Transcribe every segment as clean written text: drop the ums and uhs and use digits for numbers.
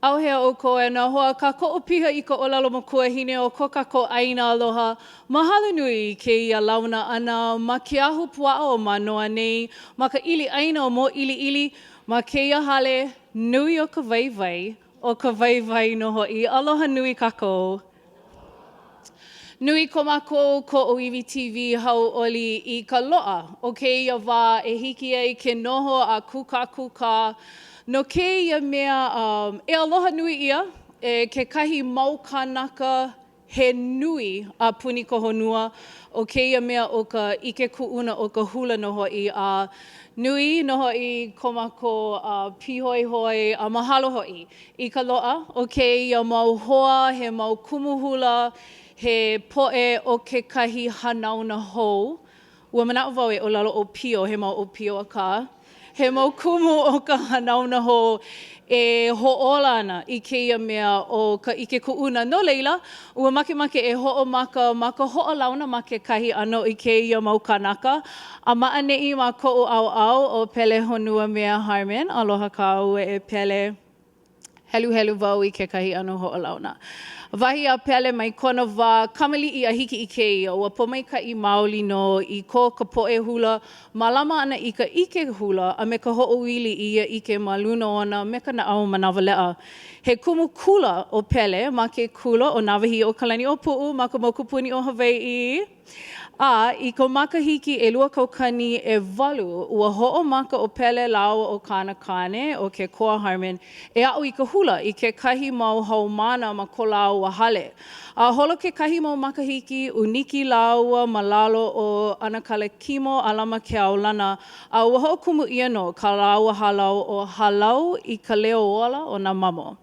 ʻAuhea ʻoukou e nā hoa kākoʻo piha i ka ʻōlelo makuahine o ko kākou ʻāina aloha. Mahalo nui i kēia launa ʻana ma ke ahupuaʻa o Mānoa nei, ma ka ʻili ʻāina o Mōʻiliʻili, ma kēia hale nui o ka waiwai, ʻo ka waiwai nō hoʻi. Aloha nui kākou. Nui ko mākou ko ʻŌiwi TV hauʻoli i ka loaʻa o kēia wā e hiki ai ke noho a kūkākūkā no kēia mea e aloha nui ʻia e kekahi mau kānaka he nui a puni ka honua ʻo kēia mea ʻo ka ʻike kuʻuna ʻo ka hula nō hoʻi a nui nō hoʻi ko mākou pīhoihoi a mahalo hoʻi I ka loaʻa o kēia mau hoa, he mau kumu hula, he poʻe o kekahi hanauna hou, ua manaʻo wau e ʻōlelo ʻōpio, he mau ʻōpio akā, he mau kumu o ka hanauna hou e hoʻōla ana i kēia mea ʻo ka ʻike kuʻuna. No laila, ua makemake e hoʻomaka ma ka hoʻolauna ma kekahi ʻano i kēia mau kānaka, a ma ʻaneʻi ma koʻu ʻaoʻao ʻo Pelehonuamea Harman, aloha kāua e Pele. Heluhelu wau i kekahi ʻano hoʻolauna. Wahi a Pele mai kona wā kamaliʻi a hiki i kēia, ua pōmaikaʻi maoli nō i ko ka poʻe hula mālama ʻana i ka ʻike hula a me ka hoʻoili i ia ʻike ma luna ona me ka naʻau manawaleʻa. He kumu kula ʻo Pele ma ke kula ʻo Nāwahīokalaniʻōpuʻu ma ka mokupuni ʻo Hawaiʻi. A i ka makahiki 2008, ua hoʻomaka ʻo Pele lāua ʻo kāna kāne, ʻo Kekoa Harman, e aʻo i ka hula i kekahi mau haumāna ma ko lāua hale. A holo kekahi mau makahiki, ʻūniki lāua ma lalo o ʻAnakala Kimo Alama Keaulana, a ua hoʻokumu ʻia nō kā lāua hālau ʻo Hālau i ka Leo Ola o nā Mamo.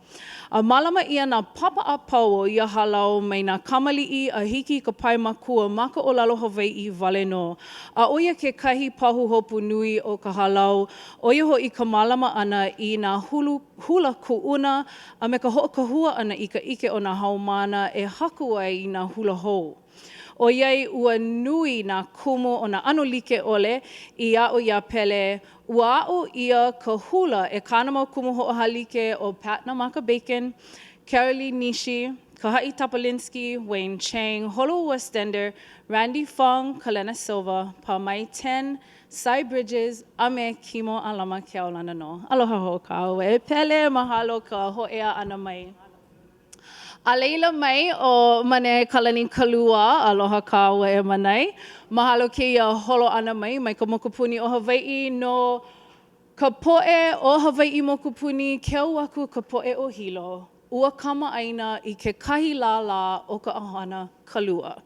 A mālama ʻia nā papa a pau o ia hālau mai nā kamaliʻi a hiki i ka pae makua ma ka ʻōlelo Hawaiʻi wale nō. A ʻo ia kekahi pahuhopu nui o ka hālau, ʻo ia hoʻi ka mālama ʻana i nā hulu hula kuʻuna a me ka hoʻokahua ʻana i ka ʻike o nā haumāna e haku ai i nā hula hou. ʻOiai ua nui nā kumu o nā ʻano like ʻole i aʻo iā Pele, ua aʻo ʻia ka hula e kāna mau kumu hoʻohālike ʻo Pat Namaka Bacon, Carolee Nishi, Kahaʻi Topolinski, Wayne Chang, Holoua Stender, Randy Fong, Kalena Silva, Pamai Ten, Cy Bridges, a me Kimo Alama Keaulana nō. Aloha hou kāua e Pele, mahalo ka hōʻea ʻana mai. A laila mai ʻo Manaiakalani Kalua, aloha kāua e Manai. Mahalo kēia holo ʻana mai mai ka mokupuni o Hawaiʻi no ka poʻe o Hawaiʻi mokupuni, keu aku ka poʻe o Hilo. Ua kamaʻāina i kekahi lālā o ka ʻohana Kalua.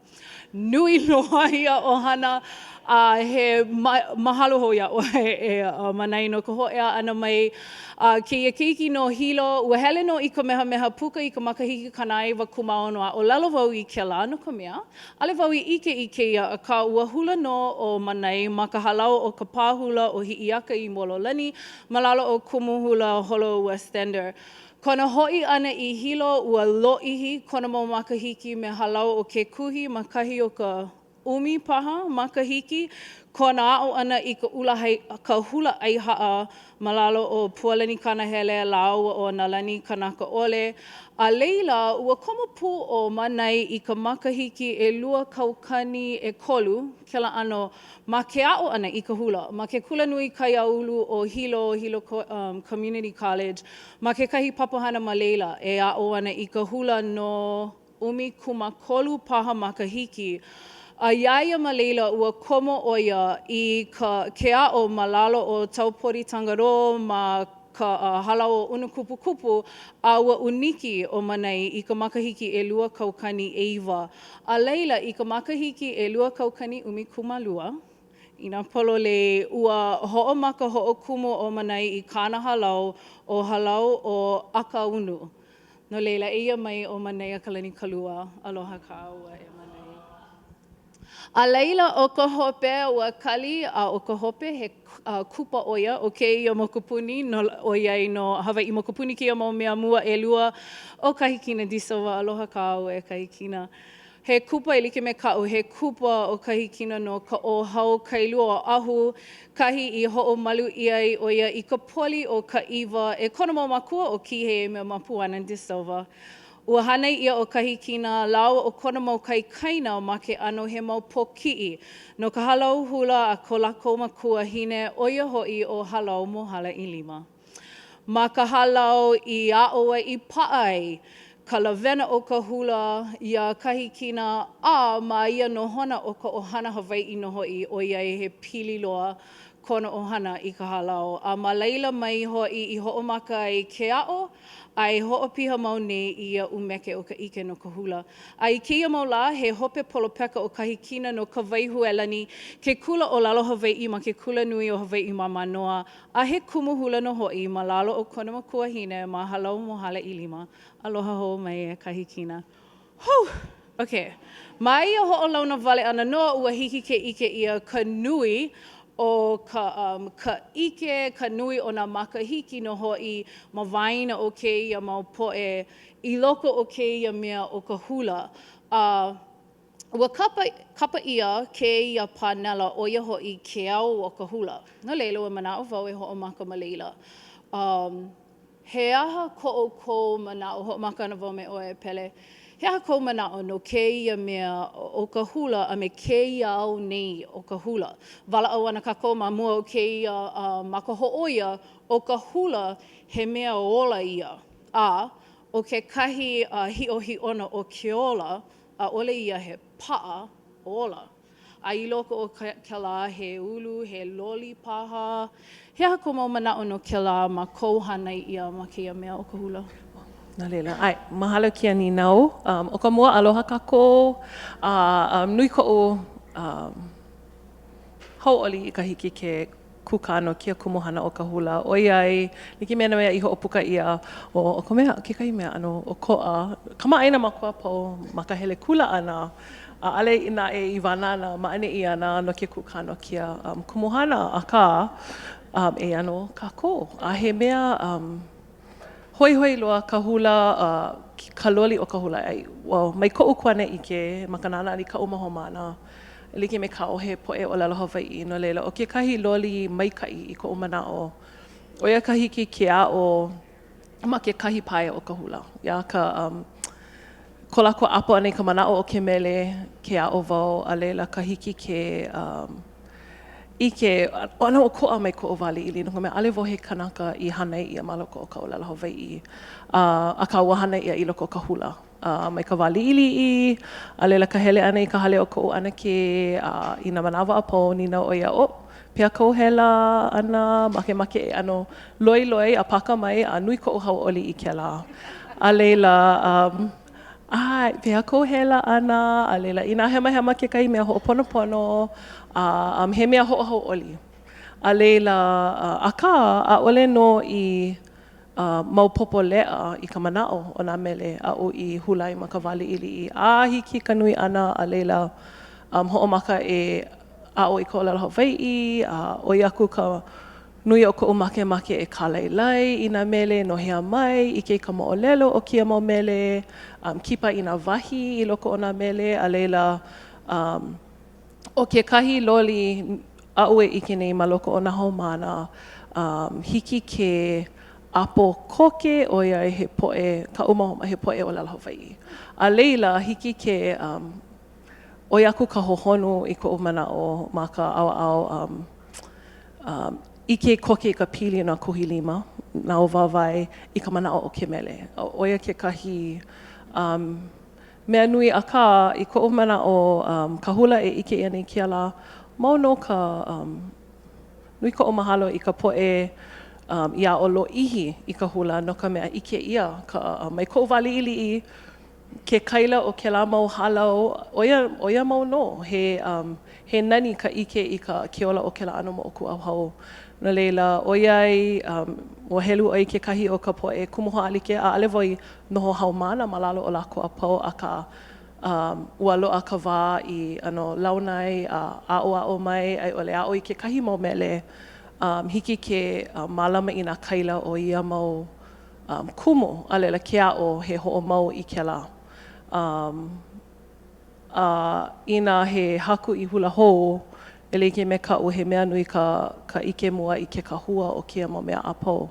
Nui loa ia ʻohana, a he mahalo hou iā ʻoe e Manai no ka hōʻea ʻana mai. A kēia keiki no Hilo, ua hele nō i Kamehameha puka i ka makahiki 96 a ʻōlelo wau i kēlā no ka mea, ʻaʻole wau i ʻike i kēia, akā ua hula nō ʻo Manai ma ka hālau o ka pā hula o Hiʻiaka i Mololani ma lalo o Kumu Hula Holoua Stender. Kona hoʻi ʻana i Hilo, ua lōʻihi kona mau makahiki me Hālau o Ke Kuhi ma kahi o ka ʻumi paha makahiki, kona aʻo ʻana i ka ula ka hula ʻaihaʻa ma lalo o Pualani Kanahele lāua ʻo Nalani Kanakaʻole. A laila, ua komo pū ʻo Manai i ka makahiki 2003, kēlā ʻano Ma ke aʻo ʻana i ka hula ma ke Kulanui Kaiāulu o Hilo, Hilo Community College, ma kekahi papahana ma laila e aʻo ana i ka hula no 13 paha makahiki, a iā ia ma laila ua komo ʻo ia i ka ke aʻo ma lalo o Taupori Tangaroa ma ka hālau o ʻUnukupukupu, a ua ʻūniki ʻo Manai i ka makahiki 2009. A laila, i ka makahiki 2012, inā pololei, ua hoʻomaka hoʻokumu ʻo Manai i kāna hālau ʻo Hālau o Akaunu. No laila, eia mai ʻo Manaiakalani Kalua. Aloha kāua e Manai. A laila, ʻo ka hope, ua kali, a ʻo ka hope, he kupa ʻo ia o kēia mokupuni, no, ʻoiai no Hawaiʻi mokupuni kēia mau mea mua ʻelua, ʻo Kahikina de Silva, aloha kāua e Kahikina. He kupa e like me kaʻu, he kupa ʻo Kahikina no Kaʻōhao, Kailua, Oʻahu, kahi i hoʻomalu ʻia ai ʻo ia i ka poli o Kaʻiwa e kona mau mākua ʻo Kīhei me Mapuana de Silva. Ua hānai ʻia ʻo Kahikina lāua ʻo kona mau kaikaina ma ke ʻano he mau pōkiʻi no ka hālau hula a ko lākou makuahine, ʻo ia hoʻi ʻo Hālau Mohala ʻIlima. Ma ka hālau i aʻo ai i paʻa ai ka lawena o ka hula iā Kahikina a ma ia nohona o ka ʻohana Hawaiʻi nō hoʻi ʻoiai he pili loa kona ʻohana i ka hālau a ma laila mai hoʻi i hoʻomaka ai ke aʻo a e hoʻopiha mau nei i ia ʻumeke o ka ʻike no ka hula. A i kēia mau lā, he hope polopeka ʻo Kahikina no Kawaihuelani, ke kula ʻōlelo Hawaiʻi ma ke Kulanui o Hawaiʻi ma Mānoa, a he kumu hula nō hoʻi ma lalo o kona makuahine ma Hālau Mohala ʻIlima. Aloha hou mai e Kahikina. Whew! Ok. Ma ia hoʻolauna wale ʻana nō, ua hiki ke ʻike ʻia ka nui o ka, um, ka ʻike, ka nui o nā makahiki nō hoʻi ma waena o kēia mau poʻe i loko o kēia mea ʻo ka hula. A ua kapa, kapa ʻia kēia pānela ʻo ia hoʻi ke au o ka hula. No laila, ua manaʻo wau e hoʻomaka ma laila. Um, He aha ko ʻoukou manaʻo, hoʻomaka ana wau me ʻoe e Pele, he aha kou manaʻo no kēia mea ʻo ka hula a me kēia au nei o ka hula? Walaʻau ana kākou ma mua o kēia ma ka hōʻoia ʻo ka hula he mea ola ia, a ʻo kekahi hiʻohiʻona o ke ola, ʻaʻole ia he paʻa ola. A i loko o kēlā he ulu, he loli paha. He aha kou mau manaʻo no kēlā ma kou hānai ʻia ma kēia mea o ka hula? No laila, ʻae, mahalo kēia nīnau. Um, ʻo ka mua, aloha kākou. A um, nui koʻu um, hauʻoli i ka hiki ke kūkā no kēia kumuhana o ka hula, ʻoiai, like me nā mea i hoʻopuka ʻia, ʻo, ʻo ka mea, kekahi mea ʻano ʻokoʻa, kamaʻāina mākou a pau ma ka hele kula ʻana, ʻaʻole naʻe i wānana ma ʻaneʻi ana no ke kūkā no kēia um, kumuhana, akā, um, eia nō kākou. A he mea um, Hoihoi loa ka hula, ka loli o ka hula. Well, mai koʻu kuanaʻike ma ka nānā ʻana i kaʻu mau haumāna, e like me kāu he poʻe ʻōlelo Hawaiʻi, no laila, ʻo kekahi loli maikaʻi i koʻu manaʻo, ʻo ia ka hiki ke aʻo ma kekahi pae o ka hula. Iā ka, um, ko lākou ʻapo ʻana i ka manaʻo o ke mele, ke aʻo wau, a laila ka hiki ke, um, ʻike, ʻano ʻokoʻa mai koʻu wā liʻiliʻi, no ka mea, ʻaʻole wau he kanaka i hānai ʻia ma loko o ka ʻōlelo Hawaiʻi, akā ua hānai ʻia i loko o ka hula. Mai ka wā liʻiliʻi, a laila ka hele ʻana i ka hale o koʻu ʻanakē, a i nā manawa a pau, nīnau ʻo ia, oh, pehea kou hela ʻana, makemake e ʻano loiloi a paka mai, a nui koʻu hauʻoli i kēlā. A laila, ʻAe, pehea kou hela ʻana, a laila, inā hemahema kekahi mea hoʻoponopono, a um, he mea hoʻohauʻoli. A laila, akā, ʻaʻole nō i uh, maopopo leʻa i ka manaʻo o nā mele aʻu i hula ai ma ka wā liʻiliʻi. A hiki ka nui ʻana, a laila, um, hoʻomaka e aʻo i ka ʻōlelo Hawaiʻi, a ʻoi aku ka Nui o koʻu makemake e kālailai i nā mele no hea mai, ʻike i ka moʻolelo o kēia mau mele, um, kipa i nā wahi i loko o nā mele, a laila, um, ʻo kekahi loli aʻu e ʻike nei ma loko o nā haumāna, um, hiki ke ʻapo koke ʻoiai he poʻe, kaʻu mau, he poʻe ʻōlelo Hawaiʻi. A laila, hiki ke, um, ʻoi aku ka hohonu i koʻu manaʻo ma ka ʻaoʻao, um, um, ʻike koke i ka pili o nā kuhi lima, nā wāwae i ka manaʻo o ke mele. ʻO ia kekahi um, mea nui, akā, i koʻu manaʻo, um, ka hula e ʻike ʻia nei kēia lā, mau nō ka um, nui koʻu mahalo i ka poʻe um, i aʻo lōʻihi i ka hula no ka mea ʻike ʻia ka, mai koʻu wā liʻiliʻi, ke kaila o kēlā mau hālau, ʻo ia, ʻo ia mau nō, he, um, he nani ka ʻike i ka, ke ola o kēlā ʻano moʻokūʻauhau. No laila, ʻoiai, um, ua helu ʻoe i kekahi o ka poʻe kumu hoʻālike, ʻaʻole wau i noho haumāna ma lalo o lākou a pau, akā, um, ua loaʻa ka wā i ʻano launa ai a aʻoaʻo mai a i ʻole aʻo i kekahi mau mele, um, hiki ke um, mālama i nā kaila o ia mau um, kumu, a laila ke aʻo he hoʻomau i kēlā. Um, A inā he haku i hula hou, e like me kaʻu, he mea nui ka ka ʻike mua i ke kahua o kēia mau mea a pau.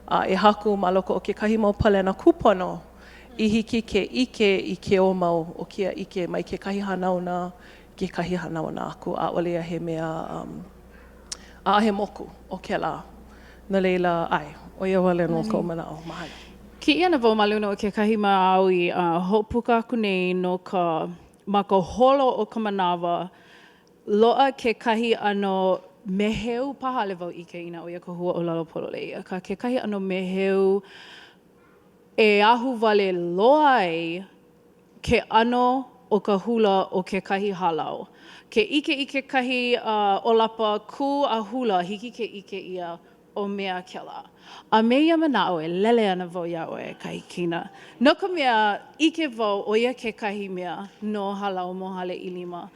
A e haku ma loko o kekahi mau palena kūpono i hiki ke ʻike i ke ō mau o kēia ʻike mai kekahi hanauna i kekahi hanauna aku. ʻAʻole ia he mea um, ʻaʻohe moku o kēlā. No laila, ʻae, ʻo ia wale nō koʻu manaʻo. Mahalo. Kiʻi ana wau ma luna o kekahi mea āu i hoʻopuka aku nei no ka ma ka holo o ka manawa, loaʻa kekahi ʻano meheu paha, ʻaʻole wau ʻike inā ʻo ia ka huaʻōlelo pololei, akā kekahi ʻano meheu e ahuwale loa ai ke ʻano o ka hula o kekahi hālau. Ke ʻike i kekahi ʻōlapa kū a hula, hiki ke ʻike ʻia ʻo mea kēlā. A me ia manaʻo e lele ana wau iā ʻoe, e Kahikina. No ka mea, ʻike wau ʻo ia kekahi mea no Hālau Mōhale ʻIlima.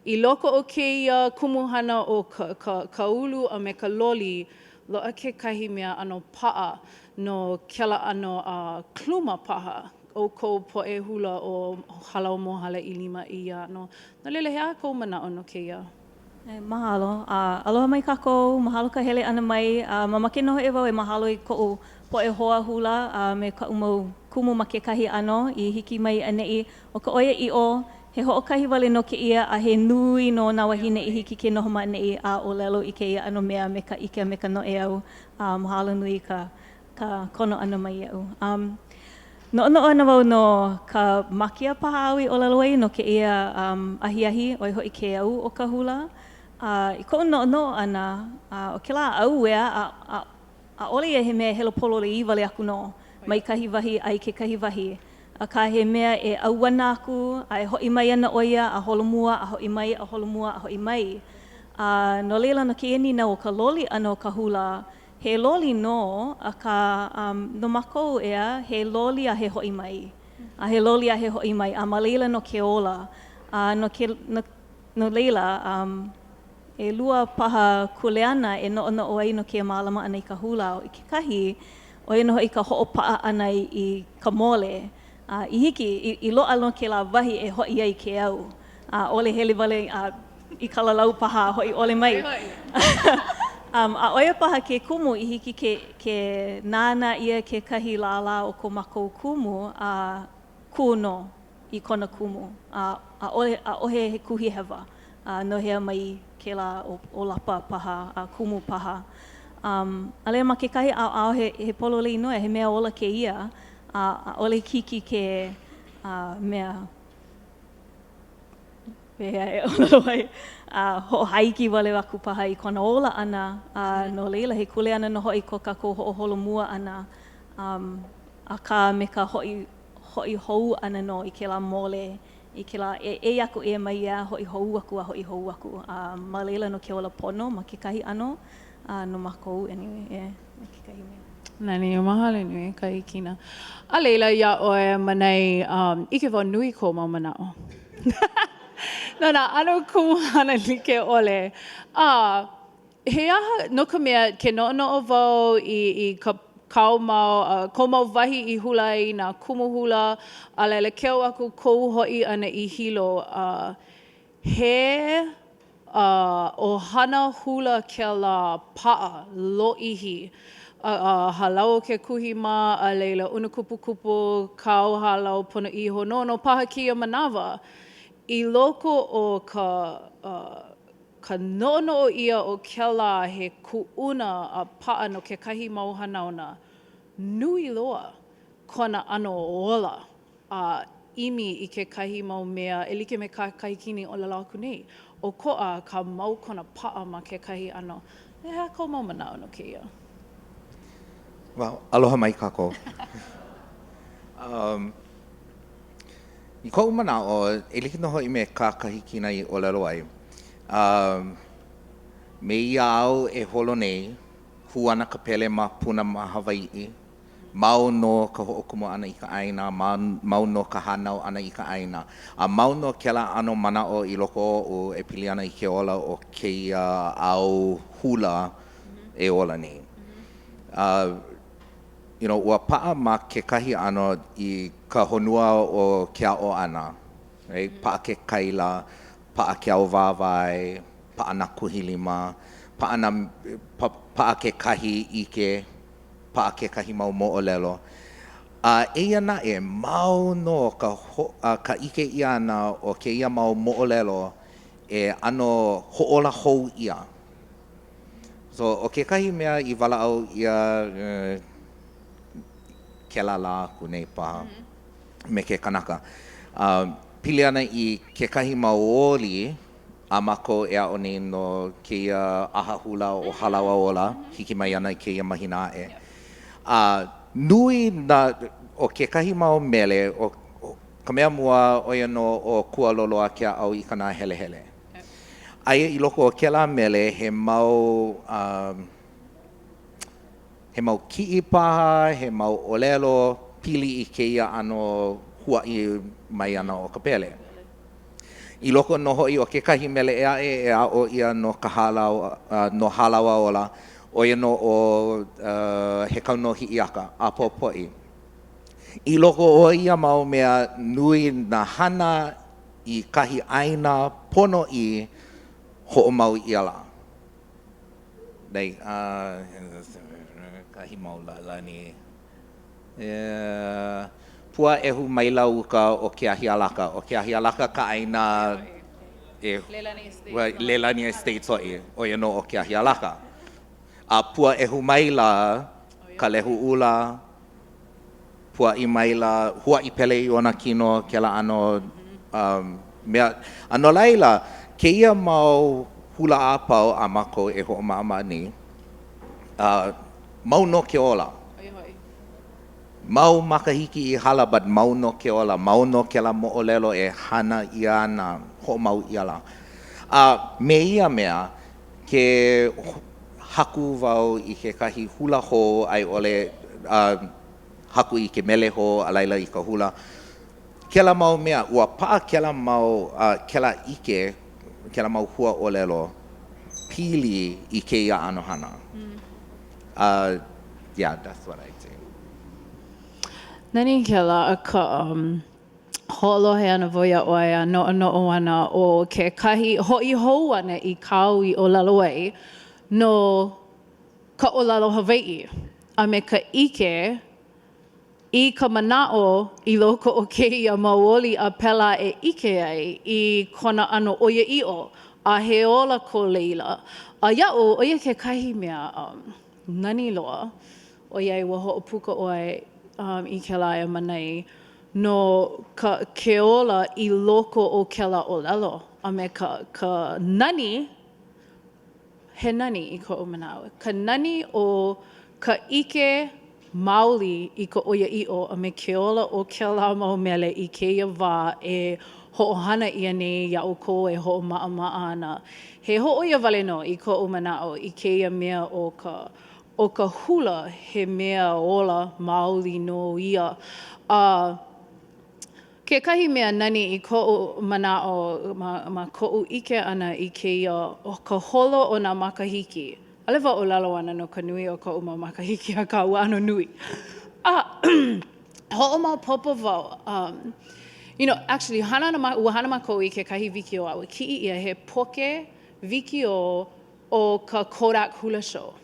I loko o kēia kumuhana o ka, ka, ka ulu a me ka loli, loaʻa kekahi mea ʻano paʻa no kēlā ʻano a kluma paha ʻoukou poʻe hula o Hālau Mōhale ʻIlima i ia ʻano. No laila, he aha kou manaʻo no kēia? Mahalo. A aloha mai kākou, mahalo ka hele ʻana mai. A mamake nō hoʻi wau e mahalo i koʻu poʻe hoa hula a me kaʻu mau kumu ma kekahi ʻano i hiki mai i ʻaneʻi. ʻO ka ʻoiaʻiʻo, he hoʻokahi wale nō kēia a he nui nō nā wāhine i hiki ke noho ma ʻaneʻi a ʻōlelo i kēia ʻano mea me ka ʻike a me ka noʻeau. A mahalo nui i ka ka kono ʻana mai iaʻu. Um, noʻonoʻo ana wau no ka mākia paha āu i ʻōlelo ai no kēia um, ahiahi, ʻo ia hoʻi ke au o ka hula. A i koʻu noʻonoʻo ʻana, a ʻo kēlā au ʻeā, a, a, ʻaʻole ia he mea e helo pololei wale aku nō mai kahi wahi a i kekahi wahi, akā he mea e ʻauana aku a e hoʻi mai ana ʻo ia a holomua a hoʻi mai a holomua a hoʻi mai. A no laila no kēia nīnau o ka loli ʻana o ka hula, He loli nō, akā, um, no mākou, ʻeā, he loli a he hoʻi mai. A he loli a he hoʻi mai, a ma laila nō ke ola. A no ke, no, no laila, um, ʻelua paha kuleana e noʻonoʻo ai no kēia mālama ʻana i ka hula. ʻO kekahi, ʻo ia nō hoʻi ka hoʻopaʻa ʻana i, i ka mole. A i hiki, i, i loaʻa nō kēlā wahi e hoʻi ai ke au. ʻAʻole hele wale a i Kalalau paha a hoʻi ʻole mai. Um, a ʻo ia paha ke kumu i hiki ke, ke nānā ʻia kekahi lālā o ko mākou kumu a kū nō i kona kumu. A ʻaʻole, ʻaʻohe he kuhihewa a no hea mai kēlā ʻōlapa paha a kumu paha. Um, a laila ma kekahi ʻaoʻao he, he pololei nō, he mea ola kēia, a ʻaʻole hiki ke uh, mea pehea e ʻōlelo ai, a hoʻohāiki wale aku paha i kona ola ʻana, a no laila, he kuleana nō hoʻi ko kākou hoʻoholomua ʻana, um, akā me ka hoʻi, hoʻi hou ʻana nō i kēlā mole, i kēlā e, e aku e mai ia, hoʻi hou aku a hoʻi hou aku. A ma laila nō ke ola pono ma kekahi ʻano, a no mākou, anyway, yeah, ma kekahi mea. Nani, mahalo nui Kahikina. A laila iā ʻoe Manai, um, ʻike wau nui kou mau manaʻo. no nā ʻano kumuhana like ʻole. A he aha, no ka mea, ke noʻonoʻo wau i, i ka kāu mau, uh, kou mau wahi i hula ai, nā kumu hula, a laila keu aku kou hoʻi ʻana i Hilo, uh, he A ʻohana hula kēlā paʻa lōʻihi a hālau o Kekuhi mā, a laila Unakupukupu, kāu hālau ponoʻī iho nō, no paha kēia manawa. I loko o ka ka noʻonoʻo ʻia o kēlā he kuʻuna a paʻa no kekahi mau hanauna, nui loa kona ʻano ola. a ʻimi i kekahi mau mea e like me kā Kahikina i ʻōlelo aku nei, ʻokoʻa ka mau kona paʻa ma kekahi ʻano. He aha kou mau manaʻo no kēia? Well, aloha mai kākou. Um, i koʻu manaʻo, e like nō hoʻi me kā Kahikina i ʻōlelo ai, um, me ia au e holo nei, hū ana ka pele ma Puna ma Hawaiʻi, Mau nō ka hoʻokumu ʻana i ka ʻāina, mau nō ka hānau ʻana i ka ʻāina, a mau nō kēlā ʻano manaʻo i loko oʻu e pili ana i ke ola o kēia au hula e ola nei. A, you know, ua paʻa ma kekahi ʻano i ka honua o ke aʻo ʻana. Right? Paʻa ke kaila, paʻa ke ao wāwae, paʻa nā kuhi lima, paʻa nā, paʻa kekahi ʻike, paʻa kekahi mau moʻolelo. A eia naʻe, mau nō ka ka ʻike ʻia ʻana o kēia mau moʻolelo e ʻano hoʻōla hou ʻia. So, ʻo kekahi mea i walaʻau ʻia kēlā lā aku nei paha me ke kanaka, pili ana i kekahi mau oli a mākou e aʻo nei no kēia ʻaha hula ʻo Hālau a Ola, hiki mai ana i kēia mahina aʻe. A nui nā, ʻo kekahi mau mele, ʻo ka mea mua, ʻo ia nō ʻo Kualoloa ke aʻau i ka nāhelehele. Aia i loko o kēlā mele he mau, he mau kiʻi paha, he mau ʻōlelo pili i kēia ʻano huaʻi mai ʻana o ka pele. I loko nō hoʻi o kekahi mele ʻē aʻe e aʻo ʻia no ka hālau, no Hālau a Ola, ʻo ia nō ʻo He Kau No Hiʻiaka a Popoʻi. I loko o ia mau mea, nui nā hana i kahi ʻāina ponoʻī hoʻomau ʻia lā. Like, kahi mau lālani. Puaʻehu maila uka o Keahialaka. ʻO Keahialaka ka ʻāina e Leilani Estates hoʻi, ʻo ia nō ʻo Keahialaka. A puaʻehu maila ka lehu ʻula, puaʻi maila, huaʻi pele i ona kino, kēlā ʻano mea. A no laila, kēia mau hula a pau a mākou e hoʻomaʻamaʻa nei, mau nō ke ola. Mau makahiki i hala but mau nō ke ola, mau nō kēlā moʻolelo e hana ʻia ana, hoʻomau ʻia lā. A me ia mea, ke haku wau i kekahi hula hou a i ʻole haku i ke mele hou a laila i ka hula, kēlā mau mea, ua paʻa kēlā mau, kēlā ʻike, kēlā mau huaʻōlelo pili i kēia ʻano hana. Uh, yeah, that's what I'd say. Nani kēlā akā um, hoʻolohe ana wau iā ʻoe a noʻonoʻo ana ʻo kekahi hoʻi hou ana i kāu i ʻōlelo ai no ka ʻōlelo Hawaiʻi a me ka ʻike i ka manaʻo i loko o kēia mau oli a pēlā e ʻike ai i kona ʻano ʻoiaʻiʻo a he ola ko laila. A iaʻu, ʻo ia kekahi mea um, nani loa, ʻoiai ua hoʻopuka ʻoe um, i kēlā e Manai no ka ke ola i loko o kēlā ʻōlelo a me ka, ka nani He nani i koʻu manaʻo ka nani o ka ʻike maoli i ka ʻoiaʻiʻo a me ke ola o kēlā mau mele i kēia wā e hoʻohana ʻia nei iā ʻoukou e hoʻomaʻamaʻa ana. He hōʻoia wale nō i koʻu manaʻo i kēia mea o ka ʻo ka hula he mea ola maoli nō ia. A Kekahi mea nani i koʻu manaʻo ma, ma koʻu ʻike ʻana i kēia, ʻo ka holo o nā makahiki. ʻAʻole wau ʻōlelo ana no ka nui o koʻu mau makahiki, akā ua ʻano nui. A hoʻomaopopo wau, um, you know, actually, hana ana, ua hana mākou i kekahi wikiō a ua kiʻi ʻia he poke wikiō o ka Kodak Hula Show.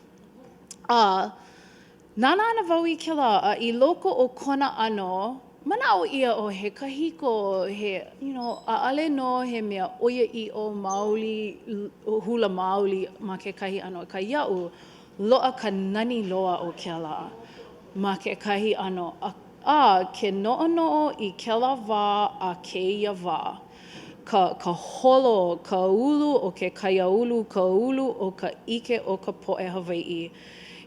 A Nānā ana wau i kēlā, a i loko o kona ʻano, manaʻo ʻia ʻo he kahiko, he, you know, ʻaʻole nō he mea ʻoiaʻiʻo maoli, hula maoli ma kekahi ʻano. Akā iaʻu, loaʻa ka nani loa o kēlā ma kekahi ʻano. A ke noʻonoʻo i kēlā wā a kēia wā, ka, ka holo, ka ulu o ke kaiāulu, ka ulu o ka ʻike o ka poʻe Hawaiʻi.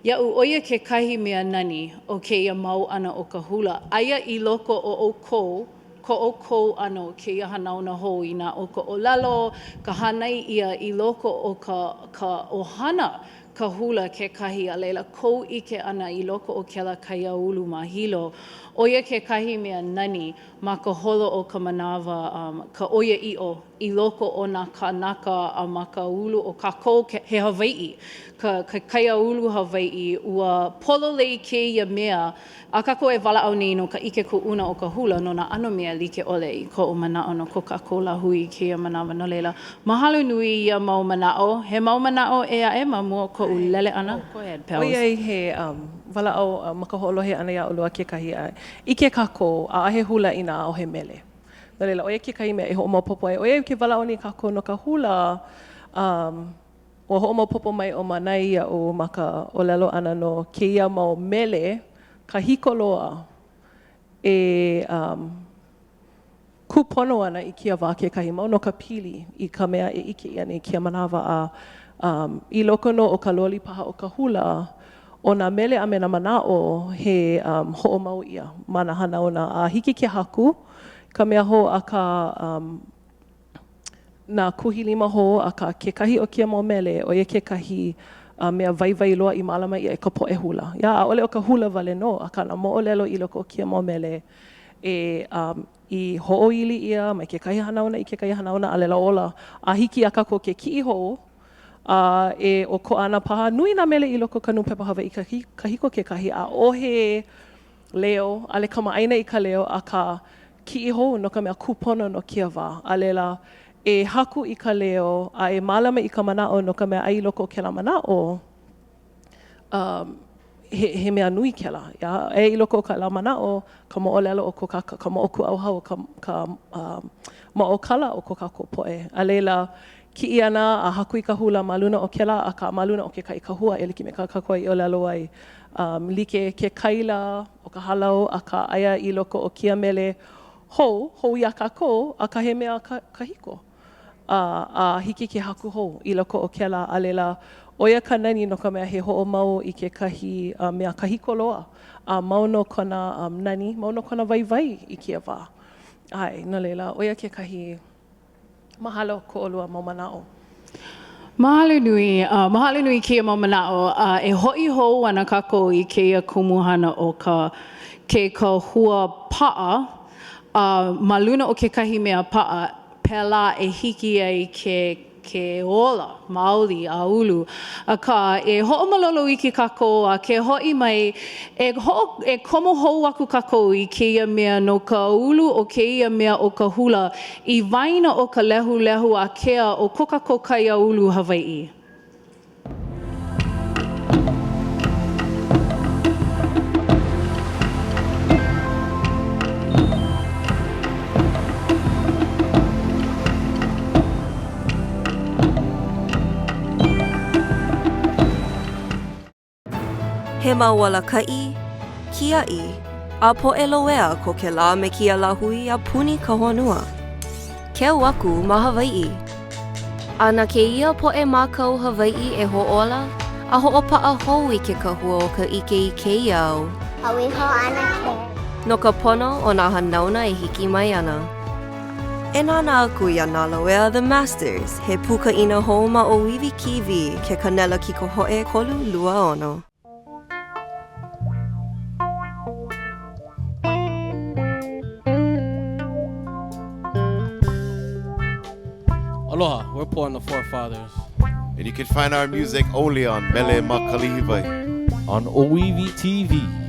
Iaʻu, ʻo ia kekahi mea nani o kēia mau ʻana o ka hula. Aia i loko o ʻoukou ko ʻoukou ʻano kēia hanauna hou inā ʻo ka ʻōlelo, ka hānai ʻia i loko o ka ka ʻohana ka hula kekahi, a laila kou ʻike ʻana i loko o kēlā kaiāulu ma Hilo, ʻo ia kekahi mea nani ma ka holo o ka manawa, ka ʻoiaʻiʻo. i loko o nā kānaka a ma ka ulu o kākou he Hawaiʻi, ka ke kaiāulu Hawaiʻi, ua pololei kēia mea a kākou e walaʻau nei no ka ʻike kuʻuna o ka hula no nā ʻano mea like ʻole i koʻu manaʻo no ko kākou lāhui i kēia manawa. No laila, mahalo nui ia mau manaʻo. He mau manaʻo ʻē aʻe ma mua o koʻu lele ʻana? Go ahead, Pels. ʻOiai he walaʻau ma ka hoʻolohe ʻana iā ʻolua kekahi, a ʻike kākou, ʻaʻohe hula inā ʻaʻohe mele. No laila, ʻo ia kekahi mea e hoʻomaopopo ai, ʻoiai ke walaʻau nei kākou no ka hula, um, ua hoʻomaopopo mai ʻo Manai iaʻu ma ka ʻōlelo ʻana no kēia mau mele kahiko loa e um, kūpono ana i kēia wā kekahi mau no ka pili i ka mea e ʻike ʻia nei kēia manawa a um, i loko nō o ka loli paha o ka hula, ʻO nā mele a me nā manaʻo he um, hoʻomau ʻia ma nā hanauna a hiki ke haku ka mea hou akā um, nā kuhi lima hou akā kekahi o kēia mau mele ʻo ia kekahi uh, mea waiwai loa i mālama ʻia e ka poʻe hula. Yeah, ʻaʻole ʻo ka hula wale nō, akā nā moʻolelo i loko o kēia mau mele e um, i hoʻoili ʻia mai kekahi hanauna i kekahi hanauna a laila ola a hiki iā kākou ke kiʻi hou A e ʻokoʻa ana paha, nui nā mele i loko o ka nūpepa Hawaiʻi kahiko kekahi, ʻaʻohe leo, ʻaʻole kamaʻāina i ka leo, akā, kiʻi hou no ka mea kūpono no kēia wā. A laila, e haku i ka leo a e mālama i ka manaʻo no ka mea aia i loko o kēlā manaʻo, um, he, he mea nui kēlā. Yeah? Aia i loko o kēlā manaʻo, ka moʻolelo o ko kākou, ka moʻokūʻauhau, ka, ka um, moʻokala o ko kākou poʻe. A laila, kiʻi ana a haku i ka hula ma luna o kēlā, akā ma luna o kekahi kahua e like me kā kākou i ʻōlelo ai. Um, like ke kaila o ka hālau, akā aia i loko o kēia mele hou, hou iā kākou, akā he mea ka, kahiko. A, a hiki ke haku hou i loko o kēlā, a laila, ʻo ia ka nani no ka mea he hoʻomau i kekahi mea kahiko loa, a mau nō kona nani, mau nō kona waiwai i kēia wā. ʻAe, no laila, ʻo ia kekahi mahalo ko ʻolua mau manaʻo. Mahalo nui, uh, mahalo nui kēia mau manaʻo, a uh, e hoʻi hou ana kākou i kēia kumuhana o ka ke kahua paʻa, a uh, ma luna o kekahi mea paʻa, pēlā e hiki ai ke ke ola maoli a ulu. Akā, e hoʻomalolo iki kākou a ke hoʻi mai, e hoʻo, e komo hou aku kākou i kēia mea no ka ulu o kēia mea o ka hula i waena o ka lehulehu ākea o ko kākou kaiāulu Hawaiʻi. He mau alakaʻi, kiaʻi, a poʻe loea ko kēlā me kēia lāhui a puni ka honua. Keu aku ma Hawaiʻi. A na kēia poʻe mākau Hawaiʻi e hoʻōla a hoʻopaʻa hou i ke kahua o ka ʻike i kēia au. No ka pono o nā hanauna e hiki mai ana. E nānā aku iā Nā Loea The Masters, he pūkaʻina hou ma ʻŌiwi TV, ke kanela kikohoʻe 326. Aloha, we're Pua and the Forefathers. And you can find our music only on Mele Makalihiwai. On ʻŌiwi TV.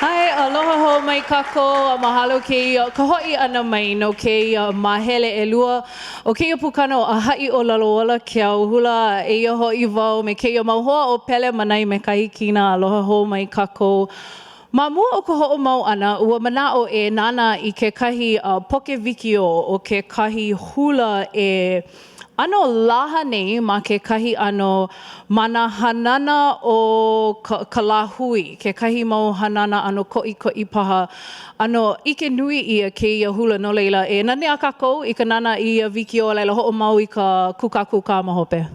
ʻAe, aloha hou mai kākou a mahalo kēia ka hoʻi ʻana mai no kēia māhele ʻelua o kēia pukana o ʻĀhaʻi ʻŌlelo Ola ke Ao Hula. Eia hoʻi wau me kēia mau hoa ʻo Pele Manai me Kahikina. Aloha hou mai kākou. Ma mua o ka hoʻomau ʻana, ua manaʻo e nānā i kekahi poke wikiō o kekahi hula e. ʻano laha nei ma kekahi ʻano ma nā hanana o ka, ka lāhui, kekahi mau hanana ʻano koʻikoʻi paha. ʻAno ʻike nui ʻia kēia hula no laila e nanea kākou i ka nānā i ia wikiō a laila hoʻomau i ka kūkākūkā ma hope.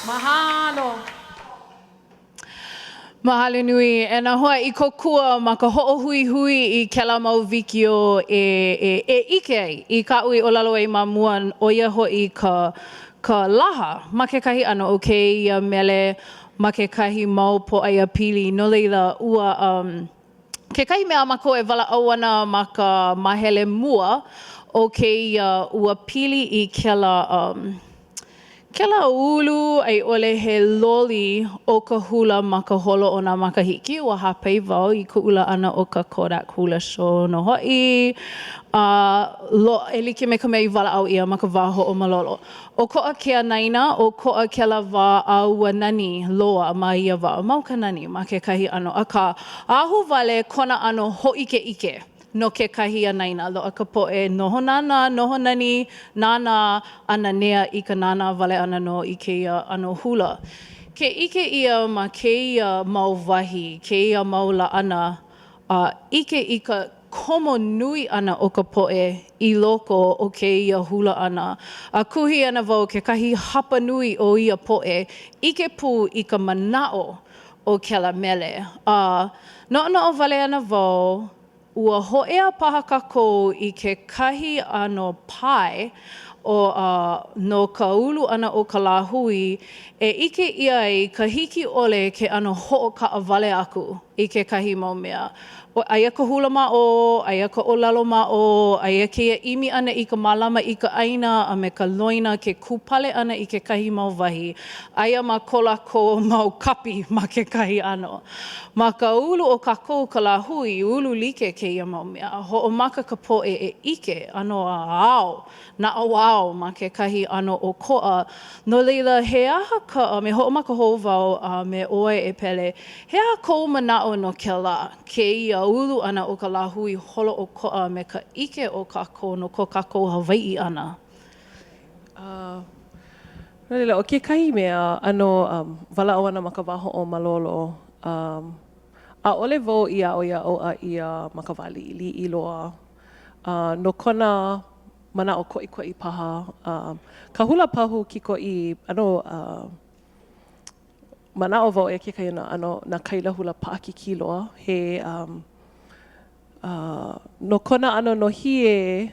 Mahalo. Mahalo nui e nā hoa i kōkua ma ka hoʻohuihui i kēlā mau wikiō e, e, e ʻike ai i kaʻu i ʻōlelo ai ma mua, ʻo ia hoʻi ka, ka laha ma kekahi ʻano o kēia mele ma kekahi mau pōʻaiapili. No laila, ua, um, Kekahi mea a mākou e walaʻau ana ma ka māhele mua o kēia, ua pili i kēlā, um, kēlā ulu a i ʻole he loli o ka hula ma ka holo o nā makahiki. Ua hāpai wau i kuʻu laʻana o ka Kodak Hula Show nō hoʻi, a lo, e like me ka mea i walaʻau ʻia ma ka wā hoʻomalolo. ʻOkoʻa ke anaina, ʻokoʻa kēlā wā a ua nani loa ma ia wā. Mau ka nani ma kekahi ʻano, akā, ahuwale kona ʻano hōʻikeʻike no kekahi anaina. Loaʻa ka poʻe noho nānā, noho nani, nānā a nanea i ka nānā wale ʻana nō i kēia ʻano hula. Ke ʻike ʻia ma kēia mau wahi, kēia mau laʻana, a ʻike i ka komo nui ʻana o ka poʻe i loko o kēia hula ʻana, a kuhi ana wau kekahi hapa nui o ia poʻe ʻike pū i ka manaʻo o kēlā mele. A noʻonoʻo wale ana wau, ua hōʻea paha kākou i kekahi ʻano pae o a no ka ulu ʻana o ka lāhui e ʻike ʻia ai ka hiki ʻole ke ʻano hoʻokaʻawale aku i kekahi mau mea. Aia ka hula ma ʻō, aia ka ʻōlelo ma ʻō, aia kēia ʻimi ʻana i ka mālama i ka ʻāina a me ka loina, ke kūpale ʻana i kekahi mau wahi, aia ma ko lākou mau kapi ma kekahi ʻano. Ma ka ulu o kākou ka lāhui, ulu like kēia mau mea. Hoʻomaka ka poʻe e ʻike ʻano a ao naʻauao ma kekahi ʻano ʻokoʻa. No laila, he aha ka, me hoʻomaka hou wau a me ʻoe e Pele, he aha kou manaʻo no kēlā, kēia ulu ʻana o ka lāhui holoʻokoʻa me ka ʻike o kākou no ko kākou Hawaiʻi ʻana? No laila, ʻo kekahi mea ʻano um, walaʻau ana ma ka wā hoʻomalolo, um, ʻaʻole wau i aʻo iā ʻauʻa ʻia ma ka wā liʻiliʻi loa. Uh, no kona manaʻo koʻikoʻi paha, um, ka hula pahu kikoʻī, ʻano uh, manaʻo wau ʻo ia kekahi o nā ʻano nā kaila hula paʻakikī loa. He um, uh, no kona ʻano nohie,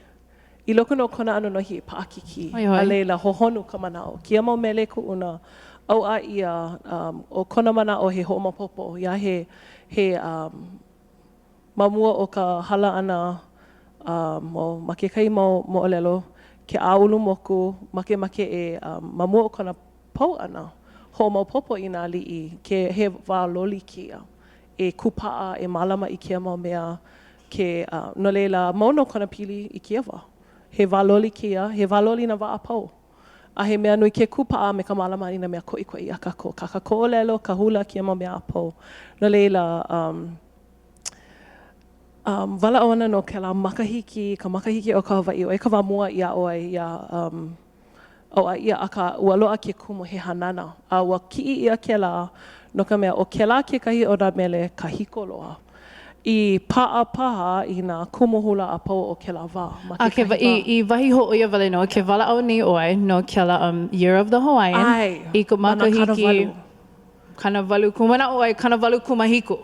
I loko nō o kona ʻano nohie paʻakikī, a laila, hohonu ka manaʻo. Kēia mau mele kuʻuna, ʻauʻa ʻia, um, ʻo kona manaʻo he hoʻomaopopo, iā he, he, um, ma mua o ka hala ʻana, um, o, ma kekahi mau moʻolelo, ke ʻāulu moku, makemake e, um, ma mua o kona pau ʻana, hoʻomaopopo i nā aliʻi, ke, he wā loli kēia. E kūpaʻa, e mālama i kēia mau mea, ke, no laila, mau nō kona pili i kēia wā. He wā loli kēia, he wā loli nā wā a pau. A he mea nui ke kūpaʻa a me ka mālama i nā mea koʻikoʻi a kākou, kā kākou ʻōlelo, ka hula, kēia mau mea a pau. No laila, um, um, walaʻau ana no kēlā makahiki, ka makahiki o ka Hawaiʻi, ʻo ia ka wā mua i aʻo ai iā, um, ʻauʻa ʻia, akā, ua loaʻa ke kumu he hanana, a ua kiʻi ʻia kēlā, no ka mea, ʻo kēlā kekahi o nā mele kahiko loa i paʻa paha i nā kumu hula a pau o kēlā wā ma A ke, kekahi i, wā. i wahi hōʻoia wale nō, ke walaʻau nei ʻoe no kēlā um, Year of the Hawaiian ʻAe, i ka ma nā makahiki kanawalu. 80 manaʻo ʻoe 87.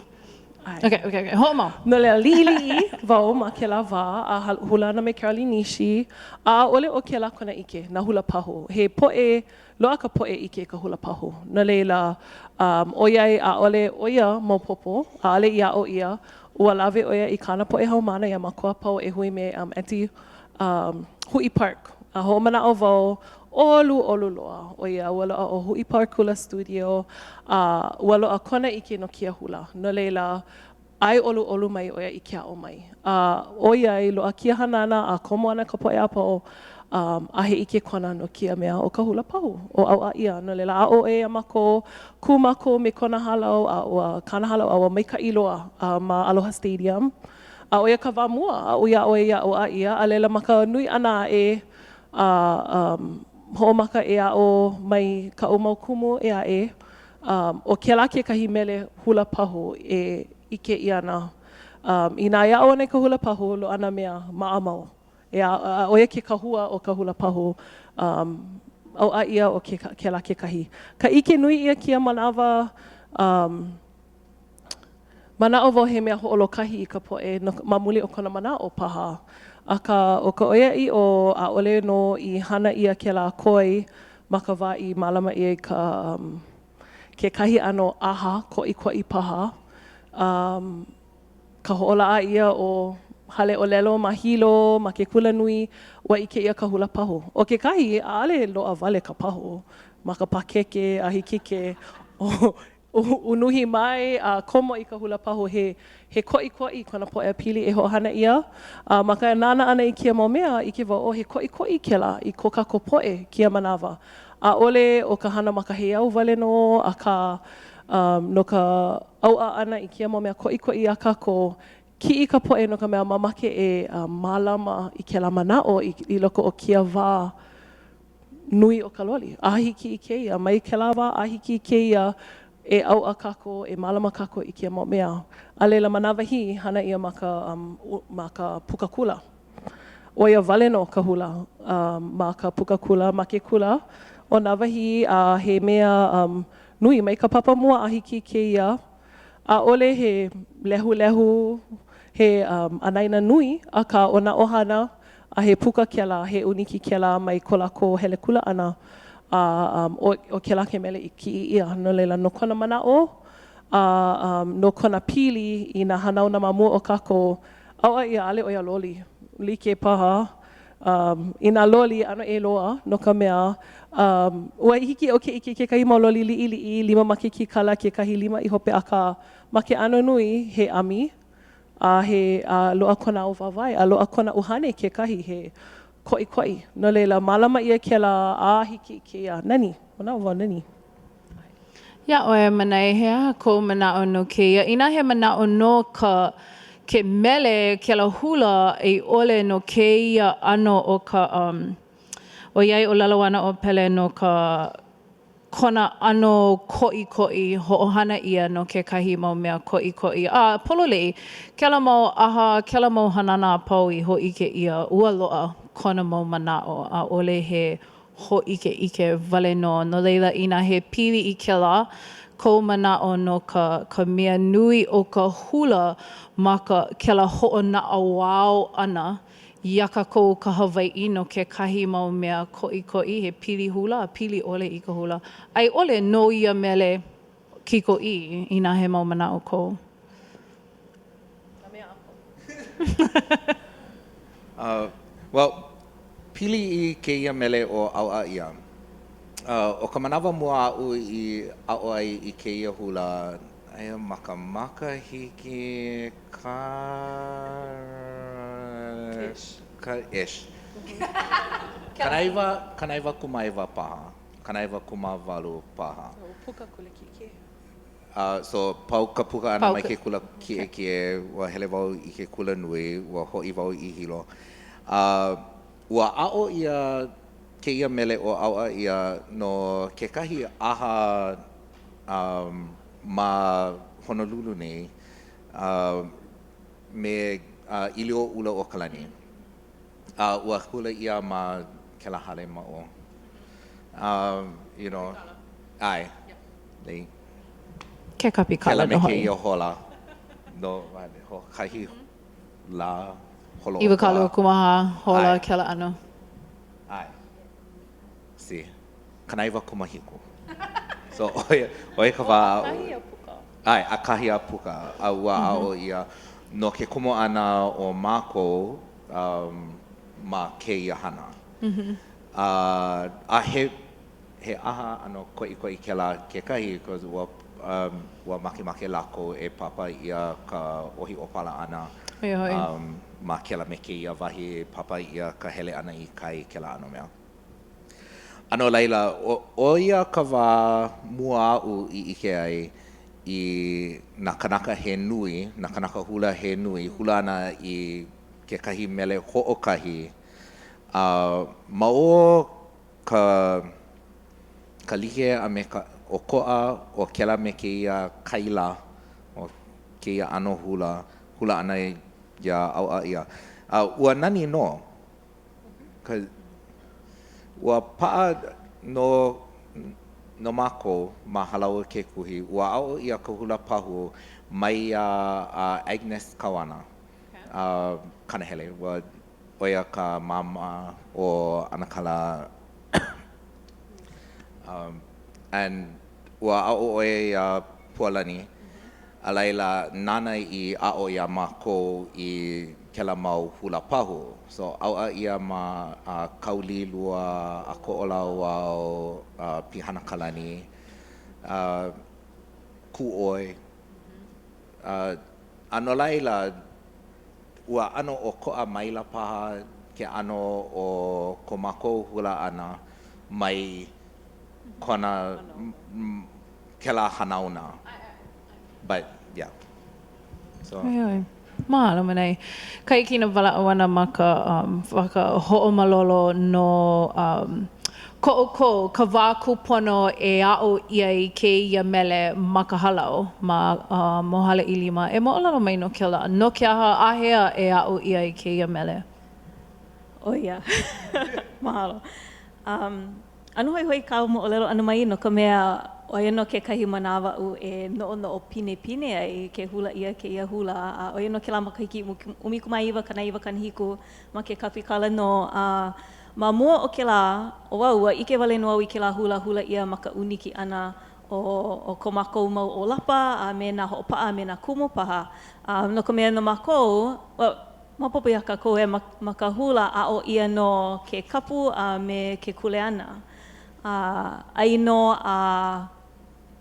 ʻAe. Okay, okay, okay. Hoʻomau. No laila, liʻiliʻi wau ma kēlā wā a hula ana me Caroline Nishi, a ʻaʻole ʻo kēlā kona ʻike, nā hula pahu. He poʻe, loaʻa ka poʻe ʻike i ka hula pahu. No laila, um, ʻoiai ʻaʻole ʻo ia maopopo, ʻaʻole i aʻo ʻia, ua lawe ʻo ia i kāna poʻe haumāna iā mākou a pau e hui me um, Aunty um, Huʻi Park. A hoʻomanaʻo wau, ʻoluʻolu loa ʻo ia, ua loaʻa ʻo Huʻi Park Hula Studio, a ua loaʻa kona ʻike no kēia hula. No laila, ʻae ʻoluʻolu mai ʻo ia i ke aʻo mai. A ʻoiai, loaʻa kēia hanana a komo ana ka poʻe a pau, um, a he ʻike kona no kēia mea ʻo ka hula pahu, ʻo ʻauʻa ʻia. No laila, aʻo ʻo ia iā mākou, kū mākou me kona hālau, a ua kāna hālau, a ua maikaʻi loa a ma Aloha Stadium. A ʻo ia ka wā mua aʻu i aʻo ai iā ʻauʻa ʻia, a laila ma ka nui ʻana aʻe, a um, hoʻomaka e aʻo mai kaʻu mau kumu ʻē aʻe, um, ʻo kēlā kekahi mele hula pahu e ʻike ʻia ana. Um, inā e aʻo ana i ka hula pahu, loaʻa nā mea maʻamau. E a, a, ʻo ia ke kahua o ka hula pahu, um, ʻauʻa ʻia ʻo ke, kēlā kekahi. Ka ʻike nui ʻia kēia manawa, um, Manaʻo wau he mea hoʻolōkahi i ka poʻe no, ma muli o kona manaʻo paha. Akā, ʻo ka ʻoiaʻiʻo, ʻaʻole nō i hana ʻia kēlā koi ma ka wā i mālama ʻia i ka, um, kekahi ʻano ʻaha koʻikoʻi paha. Um, ka hoʻolaʻa ʻia o Hale ʻŌlelo ma Hilo, ma ke kulanui, ua ʻike ʻia ka hula pahu. ʻO kekahi, ʻaʻole loaʻa wale ka pahu ma ka pākeke a hiki ke Unuhi mai a komo i ka hula pahu he he koʻikoʻi kona pōʻaiapili e hoʻohana ʻia. A ma ka nānā ʻana i kēia mau mea, ʻike wau, oh, he koʻikoʻi kēlā i ko kākou poʻe kēia manawa. ʻAʻole ʻo ka hana ma ka heiau wale nō, akā, um, no ka ʻauʻa ʻana i kēia mau mea koʻikoʻi a kākou, kiʻi ka poʻe no ka mea mamake e mālama i kēlā manaʻo i, i loko o kēia wā nui o ka loli. A hiki i kēia, mai kēlā wā a hiki i kēia, e ʻauʻa kākou, e mālama kākou i kēia mau mea. A laila, ma Nāwahī, hana ʻia ma ka, um, ma ka puka kula. ʻO ia wale nō ka hula um, ma ka puka kula, ma ke kula ʻo Nāwahī, a he mea um, nui mai ka papa mua a hiki i kēia, ʻAʻole he lehulehu, he um, anaina nui, akā ʻo nā ʻohana, a he puka kēlā, he ʻūniki kēlā mai ko lākou hele kula ʻana, a um, ʻo, ʻo kēlā ke mele i kiʻi ʻia. No laila, no kona manaʻo, a um, no kona pili i nā hanauna ma mua o kākou, ʻauʻa ʻia, ʻaʻole ʻo ia loli. Like paha um, i nā loli ʻano ʻē loa, no ka mea, um, ua hiki iaʻu ke ʻike kekahi mau loli liʻiliʻi, lima ma ke kīkala, kekahi lima i hope, akā, ma ke ʻano nui, he ʻami, a he a loaʻa kona ao wāwae, a loaʻa kona ʻuhane kekahi, he koʻikoʻi. No laila, mālama ʻia kēlā a hiki i kēia. Nani, manaʻo wau nani. Iā ʻoe e Manae, he aha kou manaʻo no kēia? Inā he manaʻo no ka ke mele, kēlā hula, i ʻole no kēia ʻano o ka um. ʻOiai ʻōlelo ana ʻo Pele no ka kona ʻano koʻikoʻi, hoʻohana ʻia no kekahi mau mea koʻikoʻi a pololei. Kēlā mau ʻaha, kēlā mau hanana a pau i hōʻike ʻia, ua loaʻa kona mau manaʻo, ʻaʻole he hōʻikeʻike wale nō. No laila, inā he pili i kēlā kou manaʻo no ka ka mea nui o ka hula ma ka kēlā hoʻonaʻauao ʻana iā kākou ka Hawaiʻi no kekahi mau mea koʻikoʻi, he pili hula a pili ʻole i ka hula, a i ʻole no ia mele kikoʻī, inā he mau manaʻo kou. Nā mea a pau. Uh, well, pili i kēia mele ʻo ʻAuʻa ʻIa. Uh, ʻo ka manawa mua aʻu i aʻo ai i kēia hula, aia ma ka makahiki ka... Ish. Ka, ish. 90, 99 paha, 98 paha. So, puka kula kiʻekiʻe. Uh, so, pau ka puka ʻana mai ke kula kiʻekiʻe, ua hele wau i ke kula nui, ua hoʻi wau i Hilo. Uh, ua aʻo ʻia kēia mele ʻo ʻAuʻa ʻIa no kekahi ʻaha um, ma Honolulu nei uh, me uh, ʻĪlioʻulaokalani. A ua hula ʻia ma kēlā hale ma ʻō. Um, you know, ʻae. Lei. Ke kapikala nō hoʻi. Kēlā me kēia hola. No, hoʻokahi lā holoʻokoʻa. 24 hola kēlā ʻano. ʻAe. See. 97. So, ʻo ia, ʻo ia ka wā aʻu. ʻAkahi a puka. ʻAe, ʻakahi a puka. A ua aʻo ʻia no ke komo ʻana o mākou um, ma kēia hana. A, a he, he ʻaha ʻano koʻikoʻi kēlā kekahi, because ua, um, ua makemake lākou e pāpā ʻia ka ʻohi ʻōpala ʻana ʻO ia hoʻi. um, ma kēlā me kēia wahi, pāpā ʻia ka hele ʻana i kai, kēlā ʻano mea. A no laila, ʻo ia ka wā mua aʻu i ʻike ai i nā kānaka he nui, nā kānaka hula he nui, hula ana i kekahi mele hoʻokahi, a ma o ka ka like a me ka ʻokoʻa o kēlā me kēia kaila o kēia ʻano hula, hula ʻana iā ʻAuʻa ʻIa. A ua nani nō. Cause ua paʻa no no mākou ma Hālau o ke Kuhi, ua aʻo ʻia ka hula pahu mai iā Agnes Kawana Kanahele, ua ʻo ia ka māmā o ʻAnakala and ua aʻo ʻo ia iā Pualani, a laila, nāna i aʻo iā mākou i kēlā mau hula pahu. So, ʻauʻa ʻia ma Kaulīlua, a Koʻolauao, a Pihanakalani, a Kūʻoi. A no laila, ua ʻano ʻokoʻa maila paha ke ʻano o ko mākou hula ʻana mai kona kēlā hanauna. But, yeah. So. Oi, oi. Mahalo Manai. Kahikina walaʻau ana ma ka, um, ma ka hoʻomalolo no, um, ko ʻoukou, ka wā kūpono e aʻo ʻia ai kēia mele ma ka hālau ma uh, Mohala ʻIlima. E moʻolelo mai no kēlā. No ke aha, āhea e aʻo ʻia ai kēia mele? ʻO ia. Mahalo. Um, ʻAno hoihoi kāu moʻolelo ʻana mai no ka mea, ʻo ia nō kekahi manawa aʻu e noʻonoʻo pinepine ai ke hula ʻia kēia hula, a ʻo ia nō kēlā makahiki 19 97 ma ke kapikala nō. A ma mua o kēlā, ʻo au, ua ʻike wale nō au i kēlā hula hula ʻia ma ka ʻūniki ʻana o o ko mākou mau ʻōlapa a me nā hoʻopaʻa a me nā kumu paha. A no ka mea, no mākou, well, Maopopo iā kākou e ma, ma ka hula aʻo ʻia nō ke kapu a me ke kuleana. A ʻai nō a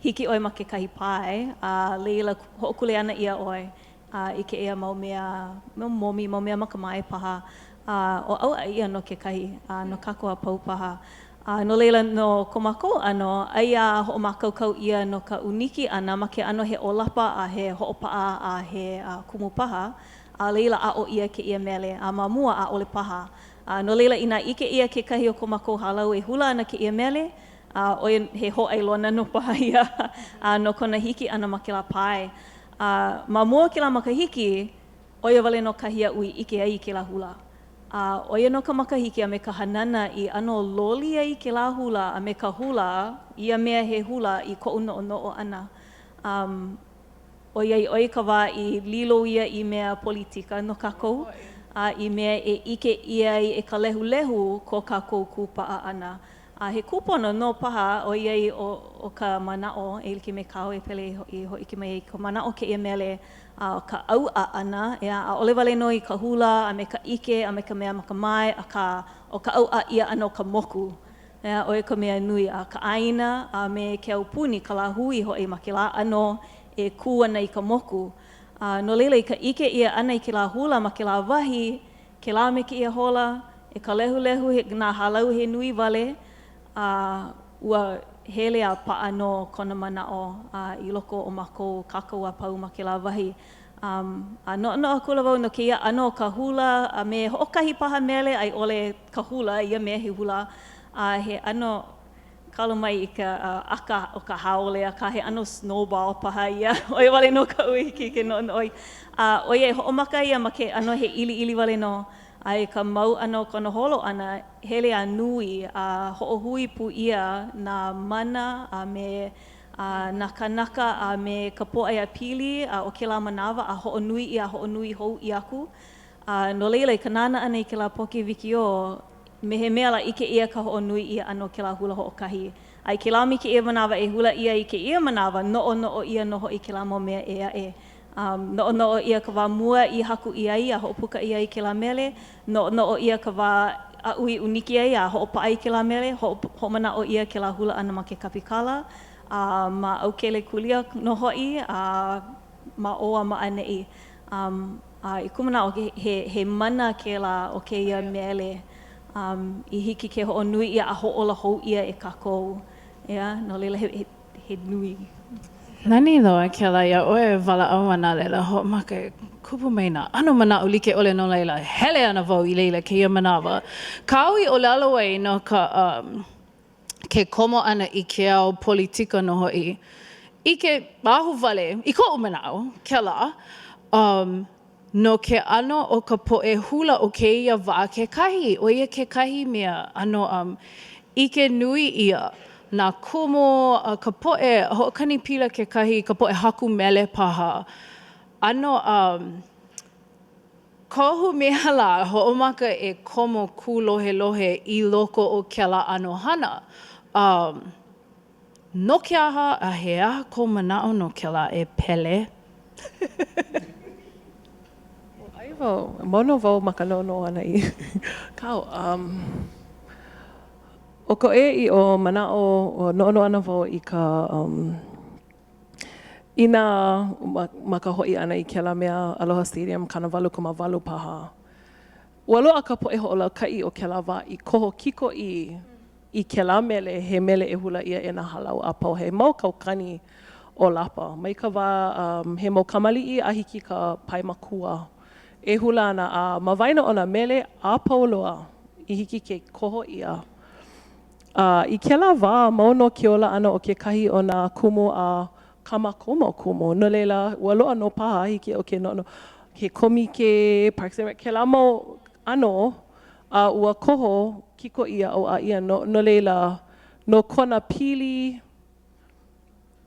hiki ʻoe ma kekahi pae, a laila hoʻokuleana ʻia ʻoe a i kēia mau mea, mau momi, mau mea makamae paha. A ʻo ʻauʻa ʻia nō kekahi, a no kākou a pau paha. A no laila, no ko mākou ʻano, aia a hoʻomākaukau ʻia no ka ʻūniki ʻana ma ke ʻano he ʻōlapa a he hoʻopaʻa a he kumu paha, A laila aʻo ʻia kēia mele, a ma mua ʻaʻole paha. A no laila, inā ʻike ʻia kekahi o ko mākou hālau e hula ana kēia mele, a ʻo ia he hōʻailona nō paha ia a no kona hiki ʻana ma kēlā pae. A ma mua o kēlā makahiki, ʻo ia wale nō kahi aʻu i ʻike ai i kēlā hula. A ʻo ia nō ka makahiki a me ka hanana i ʻano loli ai kēlā hula a me ka hula, ia mea he hula i koʻu noʻonoʻo ʻana. Um, ʻoiai ʻo ia ka wā i lilo ia i mea politika no kākou, a i mea e ʻike ʻia ai e ka lehulehu ko kākou kūpaʻa ʻana. A he kūpono nō paha, ʻoiai ʻo, ʻo ka manaʻo, e like me kāu e Pele i hōʻike mai ai, ka manaʻo o kēia mele, a ka ʻauʻa ʻana, ʻeā, ʻaʻole wale nō i ka hula a me ka ʻike a me ka mea makamae, akā, ʻo ka ʻauʻa ʻia ʻana o ka moku, ʻeā, ʻo ia ka mea nui, a ka ʻāina a me ke aupuni, ka lāhui hoʻi ma kēlā ʻano e kū ana i ka moku. A no laila, i ka ʻike ʻia ʻana i kēlā hula ma kēlā wahi, kēlā me kēia hola, e ka lehulehu, he, nā hālau he nui wale, a ua hele a paʻa nō kona manaʻo a i loko o mākou kākou a pau ma kēlā wahi. Um, a noʻonoʻo akula wau no kēia ʻano o ka hula a me hoʻokahi paha mele a i ʻole ka hula, ia mea he hula, a he ʻano kalo mai i ka ʻaka o ka haole, akā he ʻano snowball paha ia, ʻo ia wale nō kaʻu i hiki ke noʻonoʻo ai. A ʻoiai hoʻomaka ia ma ke ʻano he ʻiliʻili wale nō, a i ka mau ʻana o kona holo ʻana, hele a nui a hoʻohui pū ʻia nā mana a me nā kānaka a me ka pōʻaiapili a o kēlā manawa a hoʻonui ʻia a hoʻonui hou ʻia aku. A no laila, i ka nānā ʻana i kēlā poke wikiō, me he mea lā ʻike ʻia ka hoʻonui ʻia ʻana o kēlā hula hoʻokahi. A i kēlā me kēia manawa e hula ʻia i kēia manawa, noʻonoʻo ʻia nō hoʻi kēlā mau mea ʻē aʻe. Um, noʻonoʻo ʻia ka wā mua i haku ʻia ai a hoʻopuka ʻia ai kēlā mele, noʻonoʻo ʻia ka wā aʻu i ʻūniki ai a hoʻopaʻa i kēlā mele, hoʻomanaʻo ʻia kēlā hula ʻana ma ke kapikala, a ma ʻAukelekulia nō hoʻi, a ma ʻō a ma ʻaneʻi. Um, A i kuʻu manaʻo, he, he mana kēlā o kēia mele um, i hiki ke hoʻonui ʻia a hoʻōla hou ʻia e kākou. ʻEā, no laila, he, he, he nui. Nani loa kēlā iā ʻoe e walaʻau ana a laila hoʻomaka e kupu mai nā ʻano manaʻo like ʻole no laila hele ana wau i laila kēia manawa. Kāu i ʻōlelo ai no ka um, ke komo ʻana i ke ao politika nō hoʻi. ʻIke ahuwale, i koʻu manaʻo, kēlā, um, no ke ʻano o ka poʻe hula o kēia wā kekahi, ʻo ia kekahi mea ʻano um, ʻike nui ʻia nā kumu, ka poʻe hoʻokani pila kekahi, ka poʻe haku mele paha. ʻAno um, Kohu mea lā, hoʻomaka e komo kūlohelohe i loko o kēlā ʻano hana. Um, no ke aha a he aha kou manaʻo no kēlā e Pele? Ua ʻai wau, mau nō wau ma ka noʻonoʻo ʻana i kāu. Um, ʻo ka ʻoiaʻiʻo manaʻo, noʻonoʻo ana wau i ka um, Inā ma ka hoʻi ʻana i kēlā mea Aloha Stadium 88 paha, ua loaʻa ka poʻe hoʻolaukaʻi o kēlā wā i koho kikoʻī i kēlā mele he mele e hula ʻia e nā hālau a pau he mau kaukani ʻōlapa mai ka wā he mau kamaliʻi a hiki i ka pae makua e hula ana a ma waena o nā mele a pau loa i hiki ke koho ʻia. A i kēlā wā, mau nō ke ola ʻana o kekahi o nā kumu a kā mākou mau kumu. No laila, ua loaʻa nō paha, hiki iaʻu ke noʻonoʻo, he kōmike, Parks and Rec, kēlā mau ʻano, a ua koho kikoʻī a ʻauʻa ʻia. No, no laila, no kona pili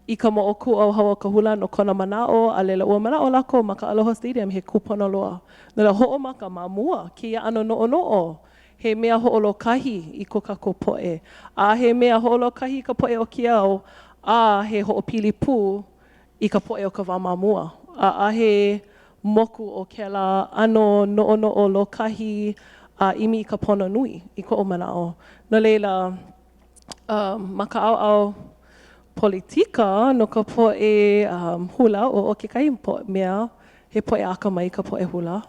i ka moʻokūʻauhau o ka hula no kona manaʻo, a laila, ua manaʻo lākou ma ka Aloha Stadium he kūpono loa. No laila, hoʻomaka ma mua kēia ʻano noʻonoʻo, he mea hoʻolōkahi i ko kākou poʻe, a he mea hoʻolōkahi i ka poʻe o ke au, a he hoʻopili pū i ka poʻe o ka wā ma mua. A ʻaʻahe moku o kēlā ʻano noʻonoʻo lōkahi a ʻimi i ka pono nui, i koʻu manaʻo. No laila, ma ka ʻaoʻao politika no ka poʻe hula, ʻo kekahi mea, he poʻe akamai ka poʻe hula.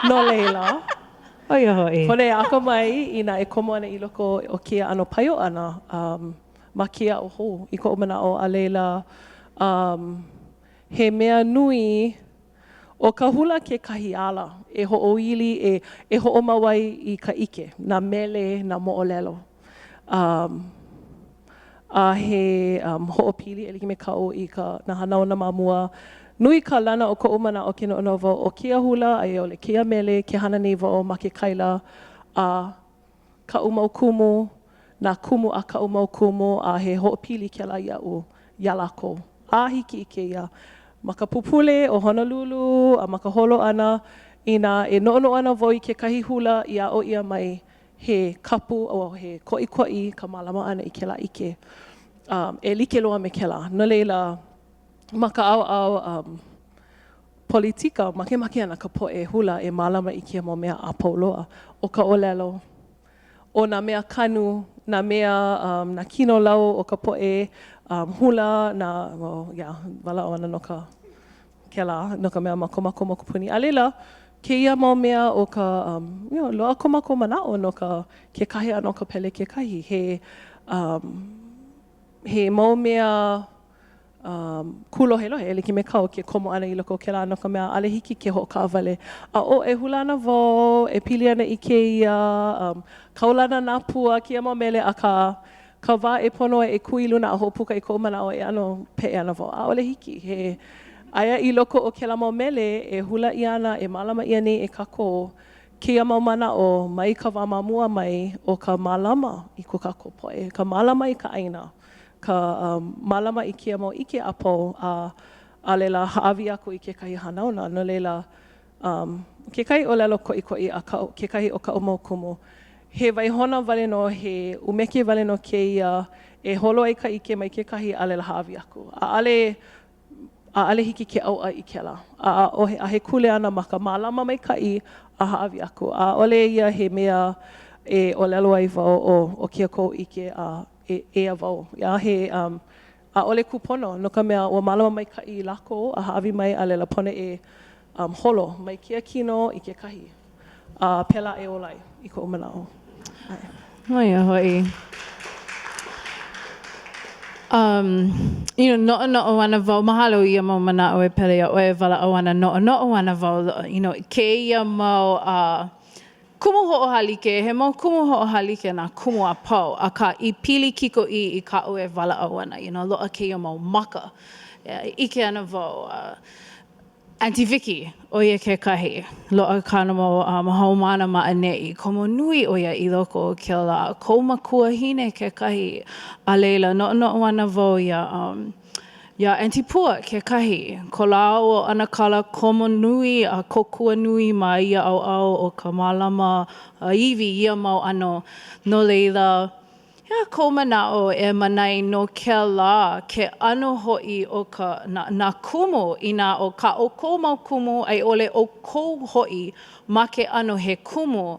No laila, ʻo ia hoʻi. Pono e akamai inā e komo ana i loko o kēia ʻano paio ʻana ma kēia au hou, i koʻu manaʻo, a laila, he mea nui. ʻO ka hula kekahi ala e hoʻoili, e e hoʻomau ai i ka ʻike, nā mele, nā moʻolelo. Um, a he um, hoʻopili e like me kaʻu i ka nā hanauna ma mua. Nui ka lana o koʻu manaʻo ke noʻonoʻo wau ʻo kēia hula a i ʻole kēia mele ke hana nei wau ma ke kaila a kaʻu mau kumu, nā kumu a kaʻu mau kumu, a he hoʻopili kēlā iaʻu iā lākou. A hiki i kēia, ma ka pupule o Honolulu a ma ka holo ʻana, inā e noʻonoʻo ana wau i kekahi hula i aʻo ʻia mai he kapu, oh, he koʻikoʻi ka mālama ʻana i kēlā ʻike um, e like loa me kēlā. No laila, ma ka ʻaoʻao um, politika, makemake ana ka poʻe hula e mālama i kēia mau mea a pau loa. ʻO ka ʻōlelo, ʻo nā mea kanu, nā mea, um, nā kinolau o ka poʻe um, hula, nā, well, yeah, walaʻau ana no ka kēlā, no ka mea ma ko mākou mokupuni. A laila, kēia mau mea o ka, um, you know, loaʻa ko mākou manaʻo no ka kekahi ʻano o ka pele kekahi. He, um, he mau mea um, kūlohelohe, e like me kāu ke komo ʻana i loko o kēlā, no ka mea, ʻaʻole hiki ke hoʻokaʻawale. A ʻo e hula ana wau, e pili ana i kēia, um, kaulana nā pua, kēia mau mele, akā, ka wā e pono ai e kū i luna a hoʻopuka i koʻu manaʻo e ʻano peʻe ana wau. ʻAʻole hiki. He aia i loko o kēlā mau mele e hula ʻia ana, e mālama ʻia nei e kākou kēia mau manaʻo mai ka wā ma mua mai o ka mālama i ko kākou poʻe, ka mālama i ka ʻāina. ka mālama i kēia mau ʻike a pau, a a laila hāʻawi aku i kekahi hanauna. No laila, um, kekahi ʻōlelo koʻikoʻi a kaʻu, kekahi o kaʻu mau kumu, he waihona wale nō, he ʻumeke wale nō kēia e holo ai ka ʻike mai kekahi a laila hāʻawi aku. ʻAʻole, ʻaʻole hiki ke ʻauʻa i kēlā. A ʻaʻohe, a he kuleana ma ka mālama maikaʻi a hāʻawi aku. ʻAʻole ia he mea e ʻōlelo ai wau ʻo, ʻo kēia koʻu ʻike a e ea wau. A he um, ʻaʻole kūpono, no ka mea, ua mālama maikaʻi lākou a hāʻawi mai a laila pono e um, holo mai kēia kino i kekahi. A pēlā e ola ai i koʻu manaʻo. ʻAe. ʻO ia hoʻi. Um, you know, noʻonoʻo ana wau, mahalo i ia mau manaʻo e Pele iā ʻoe e walaʻau ana, noʻonoʻo ana wau, you know, kēia mau uh, Kumu hoʻohālike, He mau kumu hoʻohālike nā kumu a pau, akā i pili kikoʻī i kaʻu e walaʻau ana, you know, loaʻa kēia mau maka. E ʻike ana wau, uh, Aunty Vicky, ʻo ia kekahi. Loaʻa kāna mau um, haumāna ma ʻaneʻi. Komo nui ʻo ia i loko o kēlā. Kou makuahine kekahi. A laila, noʻonoʻo ana wau iā um, Iā Aunty Pua kekahi, ko lāua ʻanakala komo nui a kōkua nui ma ia ʻaoʻao o ka mālama iwi i ia mau ʻano. No laila, he aha kou manaʻo e Manai no kēlā, ke ʻano hoʻi o ka, nā, nā kumu, inā ʻo kā ʻoukou mau kumu a i ʻole ʻoukou hoʻi ma ke ʻano he kumu,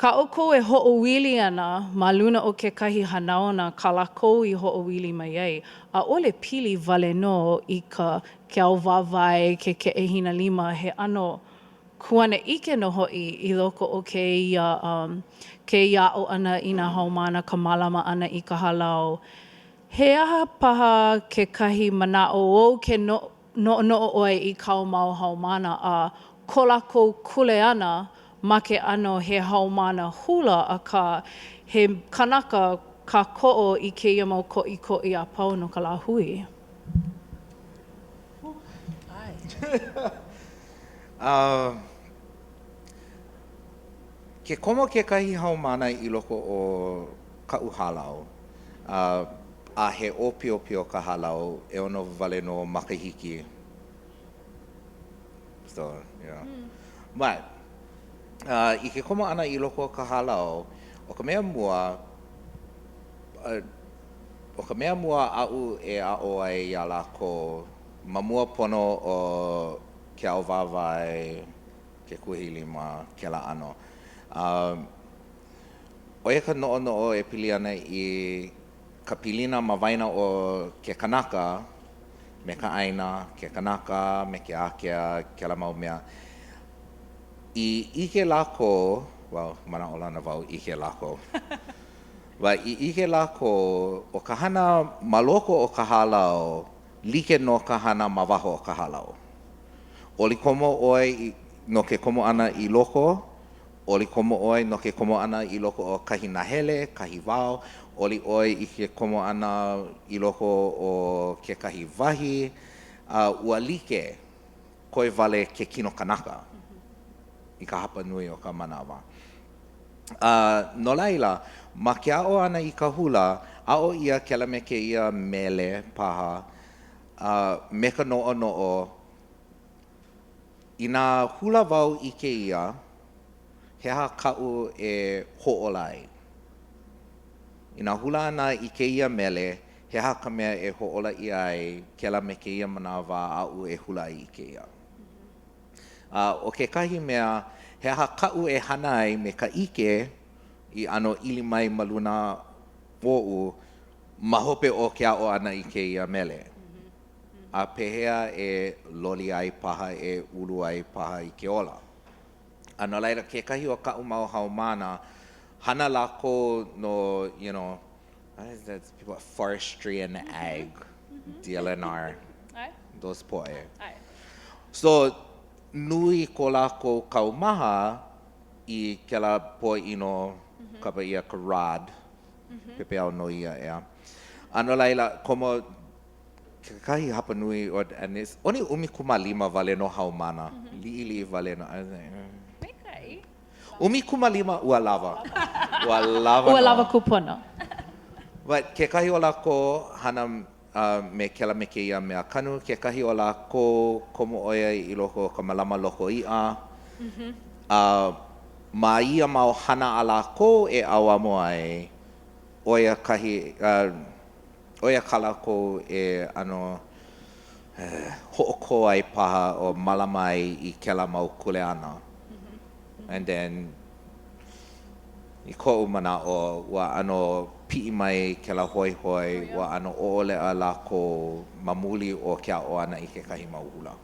kā ʻoukou e hoʻoili ana ma luna o kekahi hanauna kā lākou i hoʻoili mai ai, ʻaʻole pili wale nō i ka ke ao wāwae, ke keʻehina lima, he ʻano kuanaʻike nō hoʻi i loko o kēia um, kēia aʻo ʻana i nā haumāna, ka mālama ʻana i ka hālau. He aha paha kekahi manaʻo ou ke noʻonoʻo ʻoe i kāu mau haumāna a ko lākou kuleana ma ke ʻano he haumāna hula akā he kanaka kākoʻo i kēia mau koʻikoʻi a pau no ka lāhui? Ke komo kekahi haumāna i loko o kaʻu hālau, a he ʻōpiopio ka hālau, ʻeono wale nō makahiki. So, yeah. But, uh, i ke komo ʻana i loko o ka hālau, ʻo ka mea mua, uh, ʻo ka mea mua aʻu e aʻo ai iā lākou, ma mua pono o ke ao wāwae, ke kuhi lima, kēlā ʻano. Uh, ʻo ia ka noʻonoʻo e pili ana i ka pilina ma waena o ke kanaka me ka ʻāina, ke kanaka me ke ākea, kēlā mau mea. I ʻike lākou, well, manaʻolana wau ʻike lākou. But i ʻike lākou, ʻo ka hana ma loko o ka hālau, like nō ka hana ma waho o ka hālau. ʻOli komo ʻoe i, no ke komo ʻana i loko, ʻoli komo ʻoe no ke komo ʻana i loko o kahi nahele, kahi wao, ʻoli ʻoe i ke komo ʻana i loko o kekahi wahi, a ua like, koe wale ke kino kanaka i ka hapa nui o ka manawa. A no laila, ma ke aʻo ʻana i ka hula, aʻo ʻia kēlā me kēia mele paha, a me ka noʻonoʻo, inā hula wau i kēia, he aha kaʻu e hōʻola ai? Inā hula ana i kēia mele, he aha ka mea e hōʻola ʻia ai kēlā me kēia manawa aʻu e hula ai i kēia? A ʻo kekahi mea, he aha kaʻu e hana ai me ka ʻike i ʻano ili mai ma luna oʻu ma hope o ke aʻo ʻana i kēia mele? A pehea e loli ai paha, e ulu ai paha i ke ola? A no laila, kekahi o kaʻu mau haumāna, hana lākou no, you know, people, forestry and ag, DLNR, those poʻe. So, nui ko lākou kaumaha i kēlā pōʻino, kapa ʻia ka rod, pepeiao nō ia, ʻeā. A no laila, komo kekahi hapa nui o, and it's only 15 wale nō haumāna, liʻiliʻi wale nō. Maikaʻi. 15, ua lawa. Ua lawa nō. Ua lawa kūpono. But kekahi o lākou hana me kēlā me kēia mea kanu, kekahi o lākou komo ʻo ia i loko o ka mālama loko iʻa. A ma ia mau hana a lākou e ʻauamo ai, ʻo ia kahi, ʻo ia kā lākou e ʻano hoʻokō ai paha o mālama ai i kēlā mau kuleana. And then, i koʻu manaʻo, ua ʻano piʻi mai kēlā hoihoi, ua ʻano ʻoʻoleʻa lākou ma muli o ke aʻo ʻana i kekahi mau hula.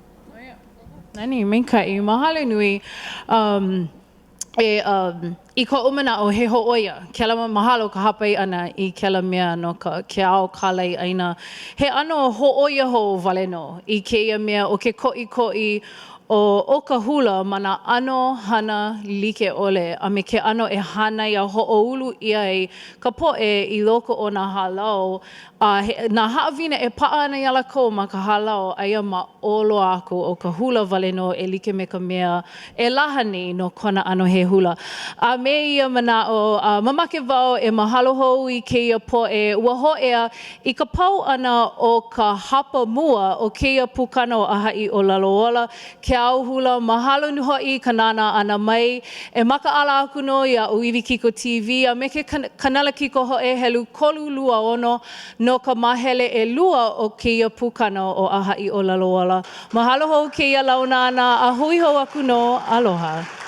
Nani, maikaʻi. Mahalo nui. Um, e, um, i koʻu manaʻo, he hōʻoia kēlā mahalo ka hāpai ʻana i kēlā mea no ka, ke ao kālai ʻāina. He ʻano hōʻoia hou wale nō i kēia mea o ke koʻikoʻi o, o ka hula ma nā ʻano hana like ʻole a me ke ʻano e hānai a hoʻoulu ʻia ai ka poʻe i loko o nā hālau A he, nā haʻawina e paʻa ana iā lākou ma ka hālau, aia ma ʻō loa aku o ka hula wale nō e like me ka mea e laha nei no kona ʻano he hula. A me ia manaʻo, a mamake wau e mahalo hou i kēia poʻe ua hōʻea i ka pau ʻana o ka hapa mua o kēia pukana o ʻĀhaʻi ʻŌlelo Ola, Ke Ao Hula, mahalo nō hoʻi i ka nānā ʻana mai. E makaʻala aku nō iā ʻŌiwi Kiko TV a me ke kanala kikohoʻe helu 36 no ka māhele ʻelua o kēia pukana o ʻĀhaʻi ʻŌlelo Ola. Mahalo hou kēia launa ʻana a hui hou aku nō. Aloha.